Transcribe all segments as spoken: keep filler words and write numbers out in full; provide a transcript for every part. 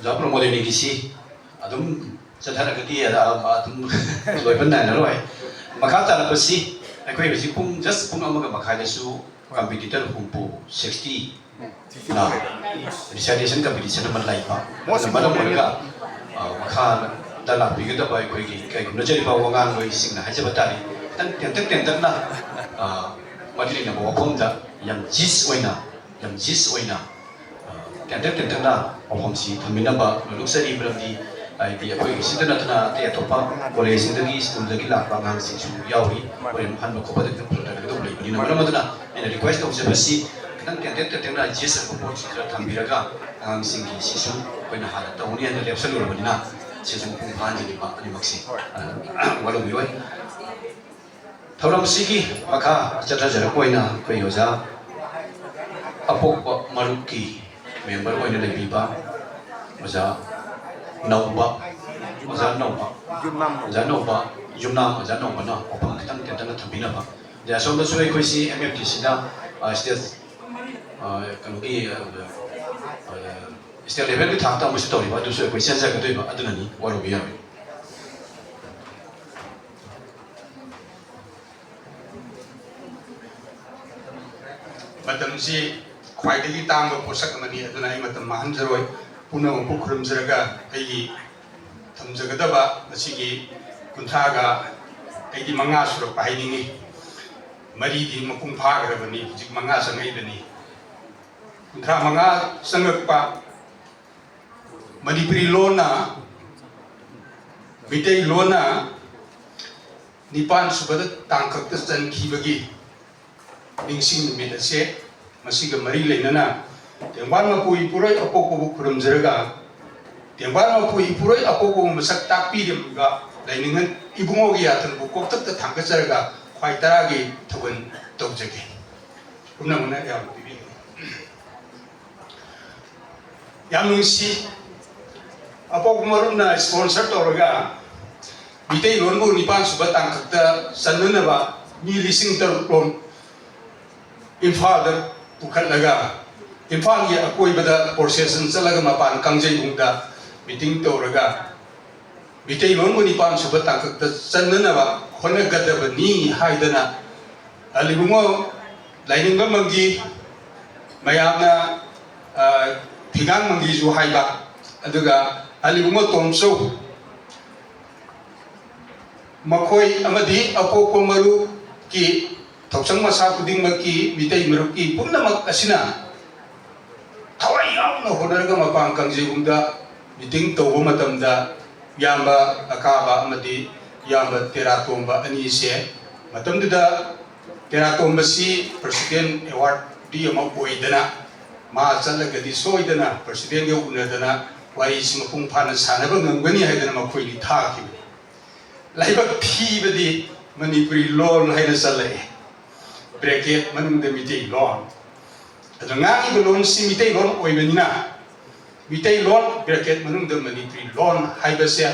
ꯑꯣꯖꯥ ꯄ꯭ꯔꯃꯣꯗꯤꯅꯤꯒꯤꯁꯤ ꯑꯗꯨꯝ ꯆꯠꯊꯔꯒꯗꯤ ꯑꯗ-, ꯑꯗꯨꯝ ꯂꯣꯏꯕ ꯅꯥꯏꯔꯔꯣꯏ꯫ ꯃꯈꯥ ꯇꯥꯔꯛꯄꯁꯤ ꯑꯩꯈꯣꯏ ꯍꯧꯖꯤꯛ ꯄꯨꯡ, just ꯄꯨꯡ ꯑꯃꯒ ꯃꯈꯥꯏꯗꯁꯨ competitor ꯍꯨꯝꯐꯨ, sixty ꯅ recitation competition ꯑꯃ ꯂꯩꯕ꯫ ꯑꯗꯨꯅ ꯃꯔꯝ ꯑꯣꯏꯔꯒ, ꯑ, ꯃꯈꯥꯗ ꯂꯥꯛꯄꯤꯒꯗꯕ ꯑꯩꯈꯣꯏꯒꯤ ꯏꯀꯥꯏ ꯈꯨꯝꯅꯖꯔꯤꯕ ꯋꯥꯉꯥꯡꯂꯣꯏꯁꯤꯡꯅ ꯍꯥꯏꯖꯕ ꯇꯥꯔꯦ, ꯈꯤꯇꯪ ꯇꯦꯟꯇꯛ ꯇꯦꯟꯇꯛꯅ, ꯑ, ꯃꯔꯤ ꯂꯩꯅꯕ ꯋꯥꯐꯝꯗ ꯌꯥꯝ ꯖꯤꯁ ꯑꯣꯏꯅ, ꯌꯥꯝ ꯖꯤꯁ ꯑꯣꯏꯅ, ꯑ, ꯇꯦꯟꯇꯛ ꯇꯦꯟꯇꯛꯅ ꯋꯥꯐꯝꯁꯤ ꯊꯝꯕꯤꯅꯕ ꯅꯣꯂꯨꯛꯆꯔꯤ꯫ ꯃꯔꯝꯗꯤ ꯍꯥꯏꯗꯤ ꯑꯩꯈꯣꯏꯒꯤ ꯁꯤꯗ ꯅꯠꯇꯅ ꯑꯇꯩ ꯑꯇꯣꯞꯄ ꯀꯣꯂꯦꯖꯁꯤꯡꯗꯒꯤ, ꯁ꯭ꯀꯨꯜꯗꯒꯤ ꯂꯥꯛꯄ ꯑꯉꯥꯡꯁꯤꯡꯁꯨ ꯌꯥꯎꯔꯤ꯫ ꯍꯣꯔꯦꯟ ꯍꯟꯕ ꯈꯣꯠꯄꯗ ꯈꯤꯇꯪ ꯐꯔꯛ ꯇꯥꯒꯗꯧꯕ ꯂꯩꯕꯅꯤꯅ, ꯃꯔꯝ ꯑꯗꯨꯅ ꯑꯩꯅ request ꯇꯧꯖꯕꯁꯤ ꯈꯤꯇꯪ ꯇꯦꯟꯇꯛ ꯇꯦꯟꯇꯛꯅ ꯖꯤꯁ ꯑꯣꯏꯕ ꯄꯣꯠꯁꯤ ꯈꯔ ꯊꯝꯕꯤꯔꯒ ꯑꯉꯥꯡꯁꯤꯡꯒꯤ ꯁꯤꯁꯨ ꯑꯩꯈꯣꯏꯅ ꯍꯥꯟꯅ ꯇꯧꯅꯤ ꯍꯥꯏꯅ ꯂꯦꯞꯁꯜꯂꯨꯔꯕꯅꯤꯅ ꯁꯤꯁꯨ ꯃꯄꯨꯡ ꯐꯥꯍꯟꯖꯅꯤꯡꯕ ꯑꯅꯤꯃꯛꯁꯤ, ꯑ, ꯋꯥꯔꯧꯕꯤꯔꯣꯏ꯫ ꯊꯧꯔꯝꯁꯤꯒꯤ ꯃꯈꯥ ꯆꯠꯊꯖꯔꯛꯄ ꯑꯣꯏꯅ ꯑꯩꯈꯣꯏ ꯑꯣꯖꯥ ꯑꯄꯣꯛꯄ ꯃꯔꯨꯞꯀꯤ member ꯑꯣꯏꯅ ꯂꯩꯕꯤꯕ ꯑꯣꯖꯥ ꯅꯧꯕ, ꯑꯣꯖꯥ ꯅꯧꯕ, ꯑꯣꯖꯥ ꯅꯧꯕ, ꯌꯨꯝꯅꯥꯝ ꯑꯣꯖꯥ ꯅꯧꯕꯅ ꯋꯥꯐꯝ ꯈꯤꯇꯪ ꯇꯦꯟꯇꯛꯅ ꯊꯝꯕꯤꯅꯕ꯫ ꯑꯗꯩ ꯑꯁꯣꯝꯗꯁꯨ ꯑꯩꯈꯣꯏꯁꯤ ꯑꯦꯝ ꯑꯦꯐ ꯇꯤ ꯁꯤꯗ, ꯑ, state, ꯑ, ꯀꯩꯅꯣꯒꯤ, ꯑ, ꯑ, state levelꯒꯤ ꯊꯥꯛꯇ ꯑꯃꯁꯨ ꯇꯧꯔꯤꯕ, ꯑꯗꯨꯁꯨ ꯑꯩꯈꯣꯏ ꯆꯦꯟꯖꯒꯗꯣꯏꯕ, ꯑꯗꯨꯅꯅꯤ, ꯋꯥꯔꯧꯕ ꯌꯥꯔꯣꯏ꯫ ꯃꯇꯝꯁꯤ ꯈ꯭ꯋꯥꯏꯗꯒꯤ ꯇꯥꯡꯕ ꯄꯣꯠꯁꯛ ꯑꯃꯅꯤ, ꯑꯗꯨꯅ ꯑꯩ ꯃꯇꯝ ꯃꯥꯡꯍꯟꯖꯔꯣꯏ꯫ ꯄꯨꯝꯅꯃꯛꯄꯨ ꯈꯨꯔꯨꯝꯖꯔꯒ ꯑꯩꯒꯤ ꯊꯝꯖꯒꯗꯕ ꯉꯁꯤꯒꯤ ꯀꯨꯟꯊ꯭ꯔꯥꯒ ꯑꯩꯗꯤ ꯃꯉꯥ ꯁꯨꯔꯛꯄ ꯍꯥꯏꯅꯤꯡꯉꯤ꯫ ꯃꯔꯤꯗꯤ ꯃꯄꯨꯡ ꯐꯥꯈ꯭ꯔꯕꯅꯤ, ꯍꯧꯖꯤꯛ ꯃꯉꯥ ꯆꯪꯉꯛꯏꯕꯅꯤ꯫ ꯀꯨꯟꯊ꯭ꯔꯥ ꯃꯉꯥ ꯆꯪꯉꯛꯄ ꯃꯅꯤꯄꯨꯔꯤ ꯂꯣꯟꯅ, ꯃꯤꯇꯩ ꯂꯣꯟꯅ ꯅꯤꯄꯥꯟ ꯁꯨꯕꯗ ꯇꯥꯡꯀꯛꯇ ꯆꯟꯈꯤꯕꯒꯤ ꯅꯤꯡꯁꯤꯡ ꯅꯨꯃꯤꯠ ꯑꯁꯦ, ꯃꯁꯤꯒ ꯃꯔꯤ ꯂꯩꯅꯅ ꯇꯦꯡꯕꯥꯟ ꯃꯄꯨ ꯏꯄꯨꯔꯣꯏ ꯑꯄꯣꯛꯄꯕꯨ ꯈꯨꯔꯨꯝꯖꯔꯒ, ꯇꯦꯡꯕꯥꯟ ꯃꯄꯨ ꯏꯄꯨꯔꯣꯏ ꯑꯄꯣꯛꯄꯕꯨ ꯃꯁꯛ ꯇꯥꯛꯄꯤꯔꯤꯕ ꯂꯥꯏꯅꯤꯡꯍꯟ ꯏꯕꯨꯡꯉꯣꯒꯤ ꯌꯥꯊꯪꯕꯨ ꯀꯣꯛꯊꯛꯇ ꯊꯥꯡꯒꯠꯆꯔꯒ ꯈ꯭ꯋꯥꯏ ꯇꯔꯥꯒꯤ ꯊꯧꯒꯜ ꯇꯧꯖꯒꯦ꯫ ꯄꯨꯝꯅꯃꯛꯅ ꯑꯌꯥꯕ ꯄꯤꯕꯤꯌꯨ꯫ ꯌꯥꯝ ꯅꯨꯡꯁꯤ꯫ ꯑꯄꯣꯛꯄ ꯃꯔꯨꯞꯅ sponsor ꯇꯧꯔꯒ ꯃꯤꯇꯩꯂꯣꯟꯕꯨ ꯅꯤꯄꯥꯟ ꯁꯨꯕ ꯇꯥꯡꯀꯛꯇ ꯆꯟꯅꯅꯕ ꯃꯤ ꯂꯤꯁꯤꯡ ꯇꯔꯨꯛ ꯔꯣꯝ ꯏꯝꯐꯥꯜꯗ ꯄꯨꯈꯠꯂꯒ ꯏꯝꯐꯥꯜꯒꯤ ꯑꯀꯣꯏꯕꯗ ꯄ꯭ꯔꯣꯁꯦꯁꯟ ꯆꯠꯂꯒ ꯃꯄꯥꯟ ꯀꯥꯡꯖꯩꯕꯨꯡꯗ ꯃꯤꯇꯤꯡ ꯇꯧꯔꯒ ꯃꯤꯇꯩꯂꯣꯟꯕꯨ ꯅꯤꯄꯥꯟ ꯁꯨꯕ ꯇꯥꯡꯀꯛꯇ ꯆꯟꯅꯅꯕ ꯍꯣꯠꯅꯒꯗꯕꯅꯤ ꯍꯥꯏꯗꯅ ꯑꯂꯤꯕꯨꯡꯉꯣ ꯂꯥꯏꯅꯤꯡꯕ ꯃꯪꯒꯤ, ꯃꯌꯥꯝꯅ, ꯑ, ꯊꯤꯒꯥꯡ ꯃꯪꯒꯤꯁꯨ ꯍꯥꯏꯕ, ꯑꯗꯨꯒ ꯑꯂꯤꯕꯨꯡꯉꯣ ꯇꯣꯝꯆꯧ, ꯃꯈꯣꯏ ꯑꯃꯗꯤ ꯑꯄꯣꯛꯄ ꯃꯔꯨꯞꯀꯤ ꯊꯧꯁꯪ ꯃꯁꯥ ꯈꯨꯗꯤꯡꯃꯛꯀꯤ ꯃꯤꯇꯩ ꯃꯔꯨꯞꯀꯤ ꯄꯨꯝꯅꯃꯛ ꯑꯁꯤꯅ ꯊꯋꯥꯏ ꯌꯥꯎꯅ ꯍꯣꯠꯅꯔꯒ ꯃꯄꯥꯟ ꯀꯥꯡꯖꯩꯕꯨꯡꯗ ꯃꯤꯇꯤꯡ ꯇꯧꯕ ꯃꯇꯝꯗ ꯏꯌꯥꯝꯕ ꯑꯀꯥꯕ ꯑꯃꯗꯤ ꯏꯌꯥꯝꯕ ꯇꯦꯔꯥꯇꯣꯝꯕ ꯑꯅꯤꯁꯦ ꯃꯇꯝꯗꯨꯗ ꯇꯦꯔꯥꯇꯣꯝꯕꯁꯤ ꯄ꯭ꯔꯁꯤꯗꯦꯟ ꯑꯦꯋꯥꯔꯗꯤ ꯑꯃ ꯑꯣꯏꯗꯅ ꯃꯥ ꯆꯠꯂꯒꯗꯤ ꯁꯣꯏꯗꯅ ꯄ꯭ꯔꯁꯤꯗꯦꯟꯒ ꯎꯅꯗꯅ ꯋꯥꯔꯤꯁꯤ ꯃꯄꯨꯡ ꯐꯥꯅ ꯁꯥꯟꯅꯕ ꯉꯝꯒꯅꯤ ꯍꯥꯏꯗꯅ ꯃꯈꯣꯏꯅꯤ ꯊꯥꯈꯤꯕꯅꯤ꯫ ꯂꯥꯏꯕꯛ ꯊꯤꯕꯗꯤ ꯃꯅꯤꯄꯨꯔꯤ ꯂꯣꯟ ꯍꯥꯏꯅ ꯆꯜꯂꯛꯑꯦ, ꯕ꯭ꯔꯦꯀꯦꯠ ꯃꯅꯨꯡꯗ ꯃꯤꯇꯩ ꯂꯣꯟ꯫ ꯑꯗꯣ ꯉꯥꯡꯉꯤꯕ ꯂꯣꯟꯁꯤ ꯃꯤꯇꯩ ꯂꯣꯟ ꯑꯣꯏꯕꯅꯤꯅ ꯃꯤꯇꯩ ꯂꯣꯟ ꯕ꯭ꯔꯦꯀꯦꯠ ꯃꯅꯨꯡꯗ ꯃꯅꯤꯄꯨꯔꯤ ꯂꯣꯟ ꯍꯥꯏꯕꯁꯦ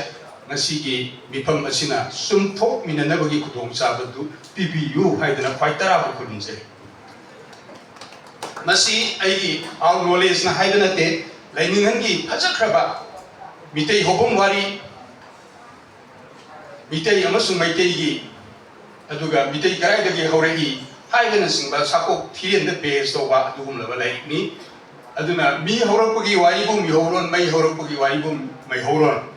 ꯉꯁꯤꯒꯤ ꯃꯤꯐꯝ ꯑꯁꯤꯅ ꯆꯨꯝꯊꯣꯛꯃꯤꯟꯅꯅꯕꯒꯤ ꯈꯨꯗꯣꯡꯆꯥꯕꯗꯨ ꯄꯤꯕꯤꯌꯨ ꯍꯥꯏꯗꯅ ꯈ꯭ꯋꯥꯏ ꯇꯔꯥꯕꯨ ꯈꯨꯔꯨꯝꯖꯔꯤ꯫ ꯃꯁꯤ ꯑꯩꯒꯤ ꯑꯥꯎꯠ ꯅꯣꯂꯦꯖꯅ ꯍꯥꯏꯕ ꯅꯠꯇꯦ, ꯂꯩꯅꯤꯡꯍꯟꯒꯤ ꯐꯖꯈ꯭ꯔꯕ ꯃꯤꯇꯩ ꯍꯧꯕꯝ ꯋꯥꯔꯤ, ꯃꯤꯇꯩ ꯑꯃꯁꯨꯡ ꯃꯩꯇꯩꯒꯤ, ꯑꯗꯨꯒ ꯃꯤꯇꯩ ꯀꯗꯥꯏꯗꯒꯤ ꯍꯧꯔꯛꯏ ꯍꯥꯏꯕꯅꯆꯤꯡꯕ ꯁꯥꯀꯣꯛ ꯊꯤꯔꯦꯟꯗ ꯕꯦꯁ ꯇꯧꯕ ꯑꯗꯨꯒꯨꯝꯂꯕ ꯂꯥꯏꯔꯤꯛꯅꯤ꯫ ꯑꯗꯨꯅ ꯃꯤ ꯍꯧꯔꯛꯄꯒꯤ ꯋꯥꯔꯤꯕꯨ ꯃꯤꯍꯧꯔꯣꯟ, ꯃꯩ ꯍꯧꯔꯛꯄꯒꯤ ꯋꯥꯔꯤꯕꯨ ꯃꯩꯍꯧꯔꯣꯟ,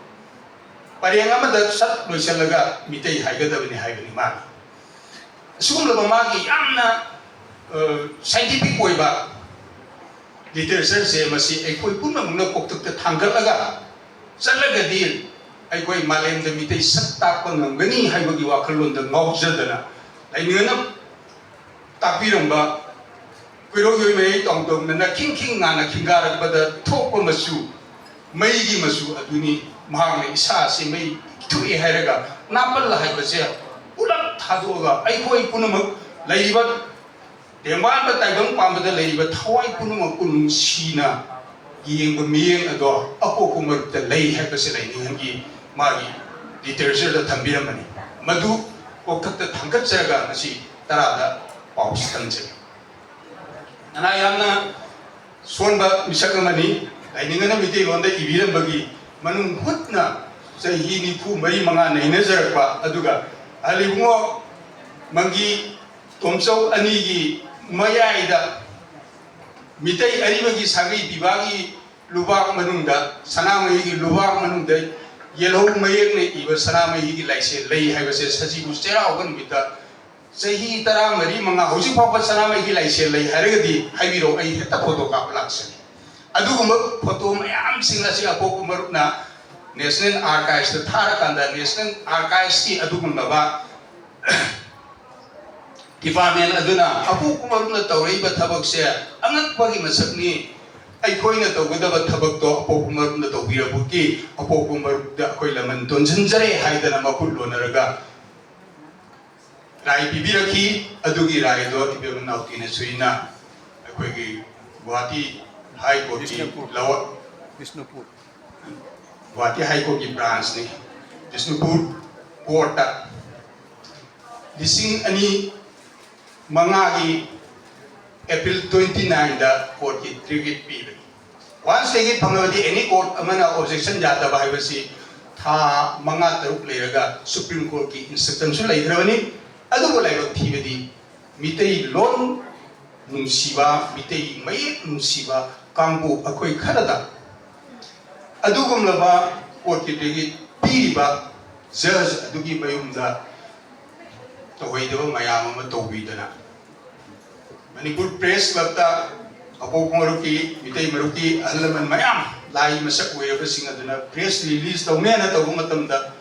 ꯄꯔꯦꯡ ꯑꯃꯗ ꯁꯠ ꯂꯣꯏꯁꯤꯜꯂꯒ ꯃꯤꯇꯩ ꯍꯥꯏꯒꯗꯕꯅꯤ ꯍꯥꯏꯕꯅꯤ ꯃꯥꯅ꯫ ꯑꯁꯤꯒꯨꯝꯂꯕ ꯃꯥꯒꯤ ꯌꯥꯝꯅ, ꯑ, ꯁꯥꯏꯟꯇꯤꯐꯤꯛ ꯑꯣꯏꯕ ꯂꯤꯇꯔꯦꯆꯔꯁꯦ ꯃꯁꯤ ꯑꯩꯈꯣꯏ ꯄꯨꯝꯅꯃꯛꯅ ꯀꯣꯛꯊꯛꯇ ꯊꯥꯡꯒꯠꯂꯒ ꯆꯠꯂꯒꯗꯤ ꯑꯩꯈꯣꯏ ꯃꯥꯂꯦꯝꯗ ꯃꯤꯇꯩ ꯁꯛ ꯇꯥꯛꯄ ꯉꯝꯒꯅꯤ ꯍꯥꯏꯕꯒꯤ ꯋꯥꯈꯜꯂꯣꯟꯗ ꯉꯥꯎꯖꯗꯅ ꯂꯩꯅꯤꯡꯉꯅ ꯇꯥꯛꯄꯤꯔꯝꯕ ꯀꯨꯏꯔꯣꯏ ꯃꯌꯥꯏ ꯇꯣꯡꯗꯣꯡꯗꯅ ꯈꯤꯡ ꯈꯤꯡ ꯉꯥꯅ ꯈꯤꯡꯒꯥꯔꯛꯄꯗ ꯊꯣꯛꯄ ꯃꯆꯨ, ꯃꯩꯒꯤ ꯃꯆꯨ ꯑꯗꯨꯅꯤ꯫ ꯃꯍꯥꯛꯅ ꯏꯁꯥꯁꯤ ꯃꯩ ꯊꯣꯛꯑꯦ ꯍꯥꯏꯔꯒ ꯅꯥꯄꯜ ꯍꯥꯏꯕꯁꯦ ꯄꯨꯂꯞ ꯊꯥꯗꯣꯛꯑꯒ ꯑꯩꯈꯣꯏ ꯄꯨꯝꯅꯃꯛ ꯂꯩꯔꯤꯕ ꯇꯦꯡꯕꯥꯟꯕ ꯇꯥꯏꯕꯪ ꯄꯥꯟꯕꯗ ꯂꯩꯔꯤꯕ ꯊꯋꯥꯏ ꯄꯨꯝꯅꯃꯛꯄꯨ ꯅꯨꯡꯁꯤꯅ ꯌꯦꯡꯕ ꯃꯤꯠꯌꯦꯡ ꯑꯗꯣ ꯑꯄꯣꯛꯄ ꯃꯔꯨꯞꯇ ꯂꯩ ꯍꯥꯏꯕꯁꯦ ꯂꯩꯅꯤꯡꯍꯟꯒꯤ ꯃꯥꯒꯤ ꯂꯤꯇꯔꯦꯆꯔꯗ ꯊꯝꯕꯤꯔꯝꯕꯅꯤ꯫ ꯃꯗꯨ ꯀꯣꯛꯊꯛꯇ ꯊꯥꯡꯒꯠꯆꯔꯒ ꯉꯁꯤ ꯇꯔꯥꯗ ꯄꯥꯎꯁꯤ ꯇꯝꯖꯒꯦ꯫ ꯅꯅꯥ ꯌꯥꯝꯅ ꯁꯣꯟꯕ ꯃꯤꯁꯛ ꯑꯃꯅꯤ꯫ ꯂꯥꯏꯅꯤꯡꯉꯅ ꯃꯤꯇꯩꯂꯣꯟꯗ ꯏꯕꯤꯔꯝꯕꯒꯤ ꯃꯅꯨꯡ ꯍꯨꯠꯅ ꯆꯍꯤ ꯅꯤꯐꯨ ꯃꯔꯤ ꯃꯉꯥ ꯅꯩꯅꯖꯔꯛꯄ, ꯑꯗꯨꯒ ꯑꯍꯜ ꯏꯕꯨꯡꯉꯣ ꯃꯪꯒꯤ ꯇꯣꯝꯆꯧ ꯑꯅꯤꯒꯤ ꯃꯌꯥꯏꯗ ꯃꯤꯇꯩ ꯑꯔꯤꯕꯒꯤ ꯁꯥꯒꯩ ꯄꯤꯕꯥꯒꯤ ꯂꯨꯕꯥꯛ ꯃꯅꯨꯡꯗ, ꯁꯅꯥꯃꯍꯤꯒꯤ ꯂꯨꯕꯥꯛ ꯃꯅꯨꯡꯗ ꯌꯦꯜꯍꯧ ꯃꯌꯦꯛꯅ ꯏꯕ ꯁꯅꯥꯃꯍꯤꯒꯤ ꯂꯥꯏꯁꯦꯜ ꯂꯩ ꯍꯥꯏꯕꯁꯦ ꯁꯖꯤꯕꯨ ꯆꯩꯔꯥꯎꯕ ꯅꯨꯃꯤꯠꯇ ꯆꯍꯤ ꯇꯔꯥꯃꯔꯤ ꯃꯉꯥ ꯍꯧꯖꯤꯛ ꯐꯥꯎꯕ ꯁꯅꯥꯃꯍꯤꯒꯤ ꯂꯥꯏꯁꯦꯜ ꯂꯩ ꯍꯥꯏꯔꯒꯗꯤ ꯍꯥꯏꯕꯤꯔꯛꯑꯣ, ꯑꯩ ꯍꯦꯛꯇ ꯐꯣꯇꯣ ꯀꯥꯞꯄ ꯂꯥꯛꯆꯒꯦ꯫ ꯑꯗꯨꯒꯨꯝꯕ ꯐꯣꯇꯣ ꯃꯌꯥꯝꯁꯤꯡ ꯑꯁꯤ ꯑꯄꯣꯛꯄ ꯃꯔꯨꯞꯅ National Archives ꯇ ꯊꯥꯔꯀꯥꯟꯗ National Archives ꯀꯤ ꯑꯗꯨꯒꯨꯝꯂꯕ department ꯑꯗꯨꯅ ꯑꯄꯣꯛꯄ ꯃꯔꯨꯞꯅ ꯇꯧꯔꯛꯏꯕ ꯊꯕꯛꯁꯦ ꯑꯉꯛꯄꯒꯤ ꯃꯁꯛꯅꯤ꯫ ꯑꯩꯈꯣꯏꯅ ꯇꯧꯒꯗꯕ ꯊꯕꯛꯇꯣ ꯑꯄꯣꯛꯄ ꯃꯔꯨꯞꯅ ꯇꯧꯕꯤꯔꯕꯗꯤ ꯑꯄꯣꯛꯄ ꯃꯔꯨꯞꯇ ꯑꯩꯈꯣꯏ ꯂꯃꯟ ꯇꯣꯟꯁꯤꯟꯖꯔꯦ ꯍꯥꯏꯗꯅ ꯃꯈꯨꯠ ꯂꯣꯟꯅꯔꯒ ꯔꯥꯏ ꯄꯤꯕꯤꯔꯛꯈꯤ꯫ ꯑꯗꯨꯒꯤ ꯔꯥꯏꯗꯣ ꯏꯕꯦꯝꯃ ꯅꯥꯎꯇꯤꯅ ꯁꯨꯏꯅ ꯑꯩꯈꯣꯏꯒꯤ ꯒꯨꯋꯥꯍꯥꯇꯤ High Court ꯀꯤ Bishnupur. Lower Bishnupur. Guwahati High Court ꯀꯤ branch ꯅꯤ꯫ ꯕꯤꯁꯅꯨꯄꯨꯔ court ꯇ ꯂꯤꯁꯤꯡ ꯑꯅꯤ ꯃꯉꯥꯒꯤ April twenty nine ꯗ court ꯀꯤ decree ꯄꯤꯕꯅꯤ꯫ Once decree ꯐꯪꯂꯕꯗꯤ any court ꯑꯃꯅ objection ꯌꯥꯗꯕ ꯍꯥꯏꯕꯁꯤ ꯊꯥ ꯃꯉꯥ ꯇꯔꯨꯛ ꯂꯩꯔꯒ Supreme Court ꯀꯤ instruction ꯁꯨ ꯂꯩꯈ꯭ꯔꯕꯅꯤ꯫ ꯑꯗꯨꯕꯨ ꯂꯥꯏꯕꯛ ꯊꯤꯕꯗꯤ ꯃꯤꯇꯩ ꯂꯣꯟ ꯅꯨꯡꯁꯤꯕ, ꯃꯤꯇꯩ ꯃꯌꯦꯛ ꯅꯨꯡꯁꯤꯕ ꯀꯥꯡꯕꯨ ꯑꯩꯈꯣꯏ ꯈꯔꯗ ꯑꯗꯨꯒꯨꯝꯂꯕ court ꯀꯤ decree ꯄꯤꯔꯤꯕ judge ꯑꯗꯨꯒꯤ ꯃꯌꯨꯝꯗ ꯇꯧꯍꯩꯗꯕ ꯃꯌꯥꯝ ꯑꯃ ꯇꯧꯕꯤꯗꯅ, ꯃꯅꯤꯄꯨꯔ Press Club ꯇ ꯑꯄꯣꯛꯄ ꯃꯔꯨꯞꯀꯤ, ꯃꯤꯇꯩ ꯃꯔꯨꯞꯀꯤ ꯑꯍꯜ ꯂꯃꯟ ꯃꯌꯥꯝ, ꯂꯥꯏ ꯃꯁꯛ ꯑꯣꯏꯔꯕꯁꯤꯡ ꯑꯗꯨꯅ press release ꯇꯧꯅꯦꯅ ꯇꯧꯕ ꯃꯇꯝꯗ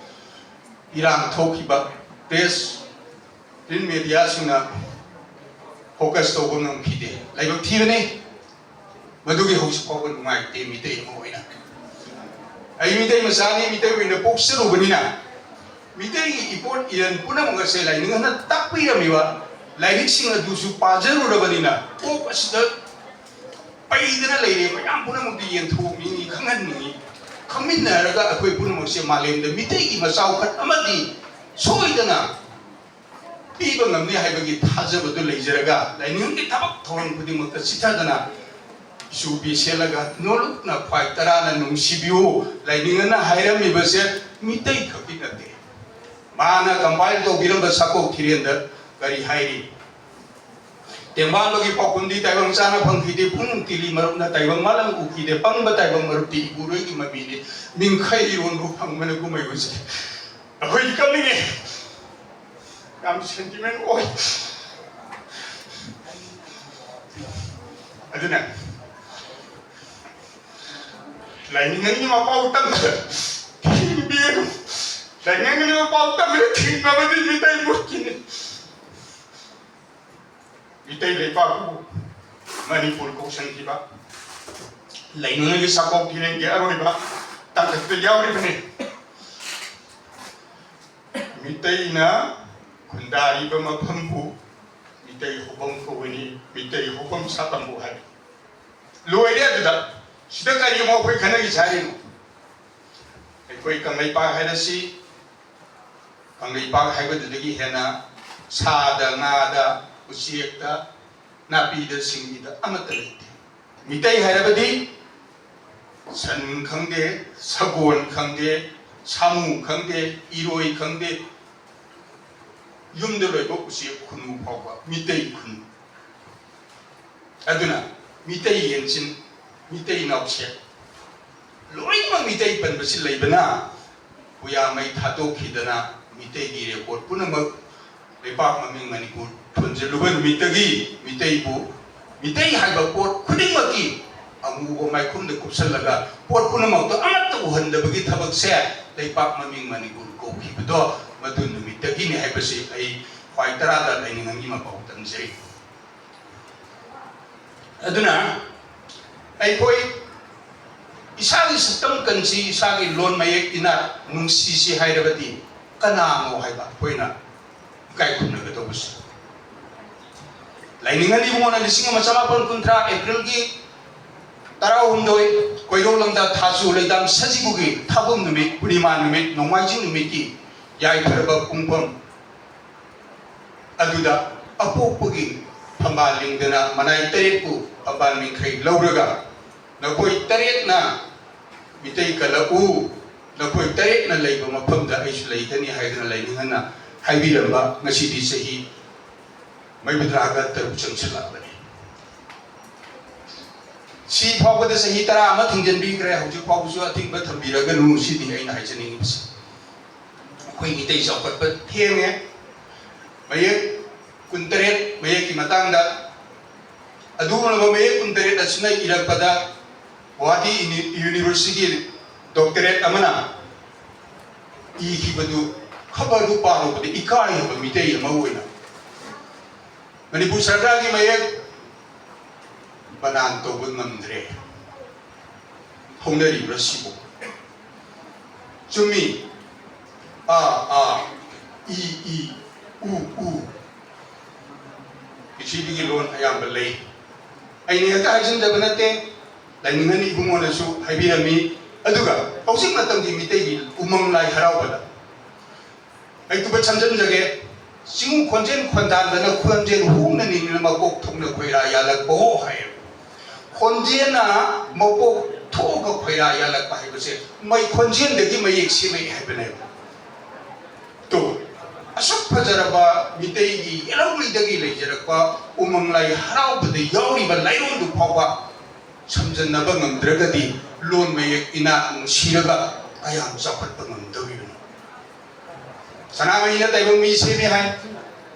ꯏꯔꯥꯡ ꯊꯣꯛꯈꯤꯕ, press, print media ꯁꯤꯡꯅ focus ꯇꯧꯕ ꯉꯝꯈꯤꯗꯦ꯫ ꯂꯥꯏꯕꯛ ꯊꯤꯕꯅꯤ꯫ ꯃꯗꯨꯒꯤ ꯍꯧꯖꯤꯛ ꯐꯥꯎꯕ ꯅꯨꯡꯉꯥꯏꯇꯦ ꯃꯤꯇꯩ ꯑꯃ ꯑꯣꯏꯅ꯫ ꯑꯩ ꯃꯤꯇꯩ ꯃꯆꯥꯅꯤ, ꯃꯤꯇꯩ ꯑꯣꯏꯅ ꯄꯣꯛꯆꯔꯨꯕꯅꯤꯅ ꯃꯤꯇꯩꯒꯤ ꯏꯄꯣꯠ ꯏꯔꯟ ꯄꯨꯝꯅꯃꯛ ꯑꯁꯦ ꯂꯥꯏꯅꯤꯡ ꯑꯃꯅ ꯇꯥꯛꯄꯤꯔꯝꯃꯤꯕ ꯂꯥꯏꯔꯤꯛꯁꯤꯡ ꯑꯗꯨꯁꯨ ꯄꯥꯖꯔꯨꯔꯕꯅꯤꯅ ꯀꯣꯛ ꯑꯁꯤꯗ ꯄꯩꯗꯅ ꯂꯩꯔꯦ꯫ ꯃꯌꯥꯝ ꯄꯨꯝꯅꯃꯛꯇ ꯌꯦꯟꯊꯣꯛꯅꯤꯡꯉꯤ, ꯈꯪꯍꯟꯅꯤꯡꯉꯤ꯫ ꯈꯪꯃꯤꯟꯅꯔꯒ ꯑꯩꯈꯣꯏ ꯄꯨꯝꯅꯃꯛꯁꯦ ꯃꯥꯂꯦꯝꯗ ꯃꯤꯇꯩꯒꯤ ꯃꯆꯥꯎꯈꯠ ꯑꯃꯗꯤ ꯁꯣꯏꯗꯅ ꯄꯤꯕ ꯉꯝꯅꯤ ꯍꯥꯏꯕꯒꯤ ꯊꯥꯖꯕꯗꯨ ꯂꯩꯖꯔꯒ, ꯂꯥꯏꯅꯤꯡꯒꯤ ꯊꯕꯛ ꯊꯧꯔꯝ ꯈꯨꯗꯤꯡꯃꯛꯇ ꯆꯤꯊꯗꯅ ꯆꯨꯕꯤ ꯁꯦꯠꯂꯒ ꯅꯣꯂꯨꯛꯅ ꯈ꯭ꯋꯥꯏ ꯇꯔꯥꯅ ꯅꯨꯡꯁꯤꯕꯤꯌꯨ꯫ ꯂꯥꯏꯅꯤꯡꯉꯅ ꯍꯥꯏꯔꯝꯃꯤꯕꯁꯦ ꯃꯤꯇꯩ ꯈꯛꯀꯤ ꯅꯠꯇꯦ꯫ ꯃꯥꯅ compile ꯇꯧꯕꯤꯔꯝꯕ ꯁꯥꯀꯣꯛ ꯊꯤꯔꯦꯟꯗ ꯀꯔꯤ ꯍꯥꯏꯔꯤ? ꯇꯦꯡꯕꯥꯡꯕꯒꯤ ꯄꯥꯎꯈꯨꯝꯗꯤ ꯇꯥꯏꯕꯪ ꯆꯥꯅ ꯐꯪꯈꯤꯗꯦ, ꯄꯨꯡꯅꯨꯡ ꯇꯤꯂꯤ ꯃꯔꯨꯞꯅ ꯇꯥꯏꯕꯪ ꯃꯥꯂꯪ ꯎꯈꯤꯗꯦ, ꯄꯪꯕ ꯇꯥꯏꯕꯪ ꯃꯔꯨꯞꯇꯤ ꯏꯄꯨꯔꯣꯏꯒꯤ ꯃꯃꯤꯅꯤ, ꯃꯤꯡꯈꯩ ꯏꯔꯣꯟꯕꯨ ꯐꯪꯕꯅ ꯀꯨꯝꯍꯩ ꯎꯖꯩ꯫ ꯑꯩꯈꯣꯏꯗꯤ ꯀꯞꯅꯤꯡꯉꯦ꯫ ꯌꯥꯝ sentiment ꯑꯣꯏ꯫ ꯑꯗꯨꯅ ꯂꯥꯏꯅꯤꯡꯉꯩꯒꯤ ꯃꯄꯥꯎ ꯇꯝꯕꯗ ꯊꯤꯡꯕꯤꯒꯅꯨ꯫ ꯂꯥꯏꯅꯤꯡꯉꯩꯒꯤ ꯃꯄꯥꯎ ꯇꯝꯕꯗ ꯊꯤꯡꯕꯕꯨꯗꯤ ꯃꯤꯇꯩ ꯃꯨꯠꯈꯤꯅꯤ꯫ ꯃꯤꯇꯩ ꯂꯩꯄꯥꯛꯄꯨ ꯃꯅꯤꯄꯨꯔ ꯀꯧꯁꯟꯈꯤꯕ ꯂꯥꯏꯅꯤꯡꯉꯩꯒꯤ ꯁꯥꯀꯣꯛ ꯊꯤꯔꯦꯟꯒꯤ ꯑꯔꯣꯏꯕ ꯇꯥꯡꯀꯛꯇ ꯌꯥꯎꯔꯤꯕꯅꯤ꯫ ꯃꯤꯇꯩꯅ ꯈꯨꯟꯗꯥꯔꯤꯕ ꯃꯐꯝꯕꯨ ꯃꯤꯇꯩ ꯍꯧꯐꯝ ꯀꯧꯒꯅꯤ, ꯃꯤꯇꯩ ꯍꯧꯐꯝ ꯁꯥꯐꯝꯕꯨ ꯍꯥꯏ꯫ ꯂꯣꯏꯔꯦ ꯑꯗꯨꯗ꯫ ꯁꯤꯗ ꯀꯔꯤ ꯑꯃꯨꯛ ꯑꯩꯈꯣꯏ ꯈꯟꯅꯈꯤꯁꯦ ꯍꯥꯏꯔꯤꯅꯣ? ꯑꯩꯈꯣꯏ ꯀꯪꯂꯩꯄꯥꯛ ꯍꯥꯏꯔꯁꯤ, ꯀꯪꯂꯩꯄꯥꯛ ꯍꯥꯏꯕꯗꯨꯗꯒꯤ ꯍꯦꯟꯅ ꯁꯥꯗ, ꯉꯥꯗ, ꯎꯆꯦꯛꯇ, ꯅꯥꯄꯤꯗ, ꯁꯤꯡꯕꯤꯗ ꯑꯃꯠꯇ ꯂꯩꯇꯦ꯫ ꯃꯤꯇꯩ ꯍꯥꯏꯔꯕꯗꯤ ꯁꯟ ꯈꯪꯗꯦ, ꯁꯒꯣꯜ ꯈꯪꯗꯦ, ꯁꯥꯃꯨ ꯈꯪꯗꯦ, ꯏꯔꯣꯏ ꯈꯪꯗꯦ, ꯌꯨꯝꯗ ꯂꯣꯏꯕ ꯎꯆꯦꯛ ꯈꯨꯅꯨ ꯐꯥꯎꯕ ꯃꯤꯇꯩ ꯈꯨꯅꯨ꯫ ꯑꯗꯨꯅ ꯃꯤꯇꯩ ꯌꯦꯟꯁꯤꯟ, ꯃꯤꯇꯩ ꯅꯥꯎꯁꯦꯛ, ꯂꯣꯏꯅꯃꯛ ꯃꯤꯇꯩ ꯄꯟꯕꯁꯤ ꯂꯩꯕꯅ ꯄꯨꯌꯥ ꯃꯩ ꯊꯥꯗꯣꯛꯈꯤꯗꯅ ꯃꯤꯇꯩꯒꯤ record ꯄꯨꯝꯅꯃꯛ ꯂꯩꯄꯥꯛ ꯃꯃꯤꯡ ꯃꯅꯤꯄꯨꯔ ꯊꯣꯟꯖꯤꯜꯂꯨꯕ ꯅꯨꯃꯤꯠꯇꯒꯤ ꯃꯤꯇꯩꯕꯨ, ꯃꯤꯇꯩ ꯍꯥꯏꯕ ꯄꯣꯠ ꯈꯨꯗꯤꯡꯃꯛꯀꯤ ꯑꯃꯨꯕ ꯃꯥꯏꯈꯨꯝꯗ ꯀꯨꯞꯁꯜꯂꯒ ꯄꯣꯠ ꯄꯨꯝꯅꯃꯛꯇꯣ ꯑꯃꯠꯇ ꯎꯍꯟꯗꯕꯒꯤ ꯊꯕꯛꯁꯦ ꯂꯩꯄꯥꯛ ꯃꯃꯤꯡ ꯃꯅꯤꯄꯨꯔ ꯀꯧꯈꯤꯕꯗꯣ ꯃꯗꯨ ꯅꯨꯃꯤꯠꯇꯒꯤꯅꯤ ꯍꯥꯏꯕꯁꯤ ꯑꯩ ꯈ꯭ꯋꯥꯏ ꯇꯔꯥꯗ ꯂꯥꯏꯅꯤꯡꯉꯝꯒꯤ ꯃꯄꯥꯎ ꯇꯝꯖꯔꯤ꯫ ꯑꯗꯨꯅ ꯑꯩꯈꯣꯏ ꯏꯁꯥꯒꯤ ꯁꯛꯇꯝ ꯀꯟꯁꯤ, ꯏꯁꯥꯒꯤ ꯂꯣꯟ ꯃꯌꯦꯛ ꯏꯅꯥꯠ ꯅꯨꯡꯁꯤꯁꯤ ꯍꯥꯏꯔꯕꯗꯤ ꯀꯅꯥꯅꯣ ꯍꯥꯏꯕ ꯑꯩꯈꯣꯏꯅ ꯏꯀꯥꯏ ꯈꯨꯝꯅꯒꯗꯧꯕꯁꯦ꯫ ꯂꯥꯏꯅꯤꯡꯉꯟ ꯏꯕꯨꯡꯉꯣꯅ ꯂꯤꯁꯤꯡ ꯑꯃ ꯆꯃꯥꯄꯟ ꯀꯨꯟꯊ꯭ꯔꯥ April ꯒꯤ ꯇꯔꯥꯍꯨꯝꯗꯣꯏ ꯀꯣꯏꯔꯣꯛ ꯂꯝꯗ ꯊꯥꯖꯨ ꯂꯩꯗꯥꯝ ꯁꯖꯤꯕꯨꯒꯤ ꯊꯥꯕꯨꯝ ꯅꯨꯃꯤꯠ, ꯄꯨꯔꯅꯤꯃꯥ ꯅꯨꯃꯤꯠ, ꯅꯣꯡꯃꯥꯏꯖꯤꯡ ꯅꯨꯃꯤꯠꯀꯤ ꯌꯥꯏꯐꯔꯕ ꯄꯨꯡꯐꯝ ꯑꯗꯨꯗ ꯑꯄꯣꯛꯄꯒꯤ ꯊꯝꯕꯥꯜ ꯂꯤꯡꯗꯅ ꯃꯅꯥꯏ ꯇꯔꯦꯠꯄꯨ ꯐꯝꯕꯥꯜ ꯃꯤꯡꯈꯩ ꯂꯧꯔꯒ ꯅꯈꯣꯏ ꯇꯔꯦꯠꯅ ꯃꯤꯇꯩ ꯀꯜꯂꯛꯎ, ꯅꯈꯣꯏ ꯇꯔꯦꯠꯅ ꯂꯩꯕ ꯃꯐꯝꯗ ꯑꯩꯁꯨ ꯂꯩꯒꯅꯤ ꯍꯥꯏꯗꯨꯅ ꯂꯥꯏꯅꯤꯡꯍꯟꯅ ꯍꯥꯏꯕꯤꯔꯝꯕ ꯉꯁꯤꯗꯤ ꯆꯍꯤ ꯃꯩꯕꯨꯗ꯭ꯔꯥꯒ ꯇꯔꯨꯛ ꯆꯪꯁꯤꯜꯂꯛꯂꯕꯅꯤ꯫ ꯁꯤ ꯐꯥꯎꯕꯗ ꯆꯍꯤ ꯇꯔꯥ ꯑꯃ ꯊꯤꯡꯖꯤꯟꯕꯤꯈ꯭ꯔꯦ, ꯍꯧꯖꯤꯛ ꯐꯥꯎꯕꯁꯨ ꯑꯊꯤꯡꯕ ꯊꯝꯕꯤꯔꯒꯅꯨ, ꯁꯤꯅꯤ ꯑꯩꯅ ꯍꯥꯏꯖꯅꯤꯡꯉꯤꯕꯁꯦ꯫ ꯑꯩꯈꯣꯏ ꯃꯤꯇꯩ ꯆꯥꯎꯈꯠꯄ ꯊꯦꯡꯉꯦ꯫ ꯃꯌꯦꯛ ꯀꯨꯟꯇꯔꯦꯠ ꯃꯌꯦꯛꯀꯤ ꯃꯇꯥꯡꯗ ꯑꯗꯨꯒꯨꯝꯂꯕ ꯃꯌꯦꯛ ꯀꯨꯟꯇꯔꯦꯠ ꯑꯁꯤꯅ ꯏꯔꯛꯄꯗ ꯒꯨꯋꯥꯍꯥꯇꯤ ꯌꯨꯅꯤ-, ꯌꯨꯅꯤꯚꯔꯁꯤꯇꯤꯒꯤ ꯗꯣꯛꯇꯔꯦꯠ ꯑꯃꯅ ꯏꯈꯤꯕꯗꯨ ꯈꯕꯔꯗꯨ ꯄꯥꯔꯨꯕꯗ ꯏꯀꯥꯏꯔꯕ ꯃꯤꯇꯩ ꯑꯃ ꯑꯣꯏꯅ ꯃꯅꯤꯄꯨꯔ ꯁꯔꯀꯥꯔꯒꯤ ꯃꯌꯦꯛ ꯕꯅꯥꯟ ꯇꯧꯕ ꯉꯝꯗ꯭ꯔꯦ꯫ ꯍꯧꯅꯔꯤꯕ꯭ꯔꯥ ꯁꯤꯕꯨ? ꯆꯨꯝꯃꯤ꯫ ꯑ, ꯑ, ꯏ, ꯏ, ꯎ, ꯎ꯫ ꯄ꯭ꯔꯤꯊꯤꯕꯤꯒꯤ ꯂꯣꯟ ꯑꯌꯥꯝꯕ ꯂꯩ꯫ ꯑꯩꯅ ꯍꯦꯛꯇ ꯍꯥꯏꯖꯤꯟꯖꯕ ꯅꯠꯇꯦ꯫ ꯂꯥꯏꯅꯤꯡꯍꯟ ꯏꯕꯨꯡꯉꯣꯅꯁꯨ ꯍꯥꯏꯕꯤꯔꯝꯃꯤ꯫ ꯑꯗꯨꯒ ꯍꯧꯖꯤꯛ ꯃꯇꯝꯒꯤ ꯃꯤꯇꯩꯒꯤ ꯎꯃꯪ ꯂꯥꯏ ꯍꯔꯥꯎꯕꯗ ꯑꯩ ꯇꯨꯕ ꯁꯝꯖꯤꯟꯖꯒꯦ꯫ ꯆꯤꯡ ꯈꯣꯟꯖꯦꯜ ꯈꯣꯟꯗꯥꯗꯅ ꯈꯣꯟꯖꯦꯜ ꯍꯧꯅ ꯅꯤꯡꯅ ꯃꯀꯣꯛ ꯊꯣꯛꯅ ꯈꯣꯏꯔꯥ ꯌꯥꯜꯂꯛꯄ ꯍꯣ ꯍꯥꯏꯌꯦ꯫ ꯈꯣꯟꯖꯦꯜꯅ ꯃꯀꯣꯛ ꯊꯣꯛꯑꯒ ꯈꯣꯏꯔꯥ ꯌꯥꯜꯂꯛꯄ ꯍꯥꯏꯕꯁꯦ ꯃꯩ ꯈꯣꯟꯖꯦꯜꯗꯒꯤ ꯃꯌꯦꯛ ꯁꯦꯝꯃꯛꯏ ꯍꯥꯏꯕꯅꯦꯕ꯫ ꯇꯨ, ꯑꯁꯨꯛ ꯐꯖꯔꯕ ꯃꯤꯇꯩꯒꯤ ꯏꯔꯧꯂꯩꯗꯒꯤ ꯂꯩꯖꯔꯛꯄ ꯎꯃꯪ ꯂꯥꯏ ꯍꯔꯥꯎꯕꯗ ꯌꯥꯎꯔꯤꯕ ꯂꯥꯏꯑꯣꯟꯗꯨ ꯐꯥꯎꯕ ꯁꯝꯖꯟꯅꯕ ꯉꯝꯗ꯭ꯔꯒꯗꯤ ꯂꯣꯟ ꯃꯌꯦꯛ ꯏꯅꯥꯠ ꯅꯨꯡꯁꯤꯔꯒ ꯀꯌꯥꯝ ꯆꯥꯎꯈꯠꯄ ꯉꯝꯗꯧꯔꯤꯕꯅꯣ? ꯁꯅꯥꯃꯍꯤꯅ ꯇꯥꯏꯕꯪ ꯃꯤ ꯁꯦꯝꯃꯤ ꯍꯥꯏ,